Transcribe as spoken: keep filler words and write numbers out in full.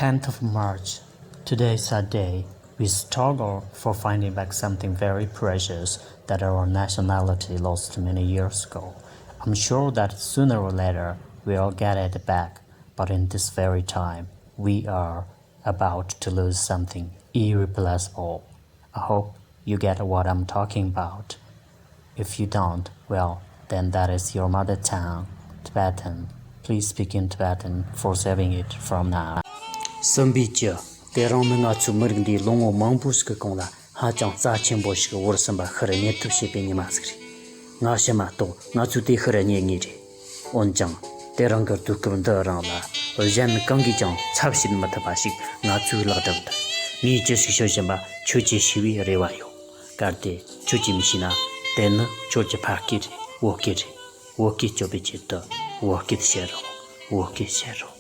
Tenth of March. Today's a day we struggle for finding back something very precious that our nationality lost many years ago. I'm sure that sooner or later we'll get it back, but in this very time, we are about to lose something irreplaceable. I hope you get what I'm talking about. If you don't, well, then that is your mother tongue, Tibetan. Please speak in Tibetan for saving it from now. གསུམ་པའི་བཅུ། དེ་རིང་ནི་ང་ཚོའི་མི་རིགས་འདིའི་ལོ་ངོ་མང་པོ་ཞིག་གི་གོང་ལ་ཧ་ཅང་རྩ་ཆེན་པོ་ཞིག་བོར་ཟིན་པ་ཤི་རུ་རྙེད་ཐབས་བྱེད་པའི་ཉི་མ་ཞིག་རེད། ང་ཤི་མ་གཏོགས་ང་ཚོས་དེ་ཤི་རུ་རྙེད་ངེས་རེད། འོན་ཀྱང་། དེ་རིང་གི་དུས་སྐབས་འདི་རིང་ལ། གཞན་གང་གིས་ཀྱང་ཚབ་བྱེད་མི་ཐུབ་པ་ཞིག་ང་ཚོས་ལེགས་སྒྲུབ་ཐུབ། ངས་ཅི་ཞིག་ཤོད་བཞིན་པ་ཁྱོད་ཀྱིས་ཤེས་པའི་རེ་བ་ཡོད། གལ་ཏེ་ཁྱོད་ཀྱིས་མི་ཤེས་ན། དེ་ནི་ཁྱོད་ཀྱི་ཕ་སྐད་རེད། བོད་སྐད་རེད། བོད་སྐད་སྐྱོབ་པའི་ཆེད་དུ་བོད་སྐད་བཤད་རོགས། བོད་སྐད་བཤད་རོགས།